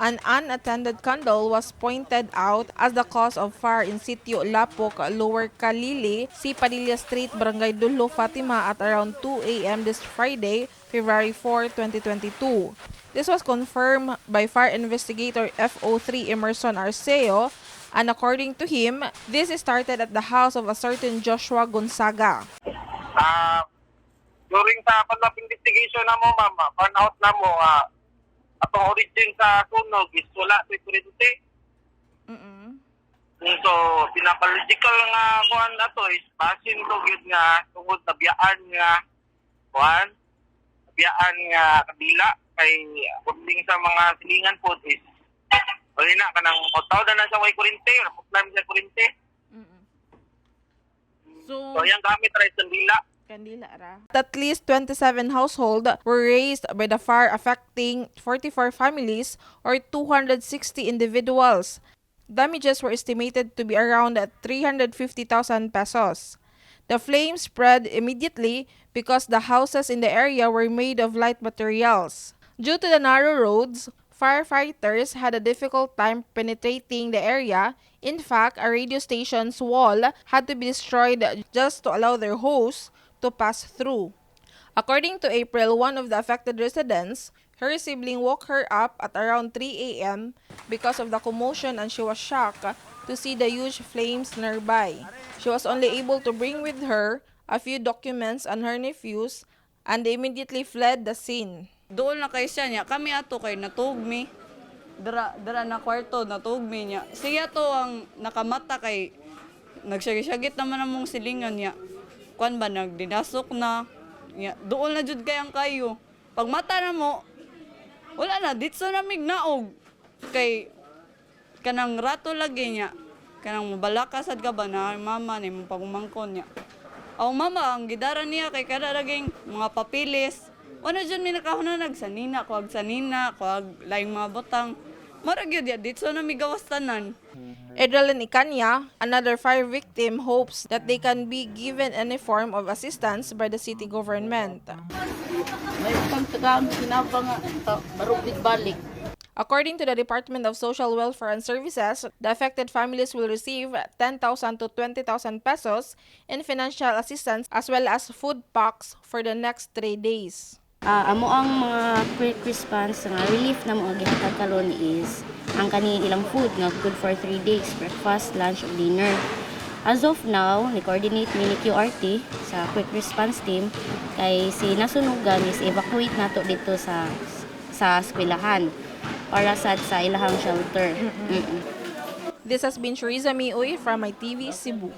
An unattended candle was pointed out as the cause of fire in Sitio Lapok, Lower Kalili, C. Padilla Street, Barangay Dullo, Fatima at around 2 a.m. this Friday, February 4, 2022. This was confirmed by fire investigator FO3 Emerson Arceo, and according to him, this started at the house of a certain Joshua Gonzaga. During sa follow-up investigation na mo, ma'am, found out na mo, atong origin sa sunog is wala sa kuryente. So, pinaka-logical nga kuan ato is basin to gyud nga tungod nabiyaan nga kuan, nabiyaan nga kandila kay according sa mga silingan po is wala na kanang taw na siya way kuryente, problem sa kuryente. So, So, yang gamit ra is kandila. Kandila ra. At least 27 households were razed by the fire, affecting 44 families or 260 individuals. Damages were estimated to be around 350,000 pesos. The flames spread immediately because the houses in the area were made of light materials. Due to the narrow roads, firefighters had a difficult time penetrating the area. In fact, a radio station's wall had to be destroyed just to allow their hose to pass through. According to April, one of the affected residents, her sibling woke her up at around 3 a.m. because of the commotion, and she was shocked to see the huge flames nearby. She was only able to bring with her a few documents and her nephews and they immediately fled the scene. Dool na kay siya niya. Kami ato kay natug mi. Dara dara na kwarto, natug mi niya. Siya to ang nakamata kay nagsyagi-syagit naman among silingan niya. Kuan ba, nagdinasok na. Niya, dool na jud kay ang kayo. Pag mata na mo, wala na ditso na mig naog. Kay kanang rato lagi niya. Kanang mobalaka sad ka ba na mama ni mo pagumangkon niya. Ang mama, ang gidara niya kay kada laging mga papilis. Wala dyan mi nakahuna nagsanina, kuag sanina, kuag laing mga butang. Mara gyud ya, ditso na mi gawas tanan. Edralin Icanya, another fire victim, hopes that they can be given any form of assistance by the city government. May utang tagaan sinaba nga barog balik. According to the Department of Social Welfare and Services, the affected families will receive 10,000 to 20,000 pesos in financial assistance as well as food packs for the next 3 days. Amo ang mga quick response nga relief na mo gihatag karon is ang kani ilang food nga good for 3 days, breakfast, lunch ug dinner. As of now, ni-coordinate mi ni QRT sa quick response team kay si nasunugan is evacuate nato dito sa eskwelahan para sad sa ilahang shelter. This has been Shariza Miuy from My TV Cebu.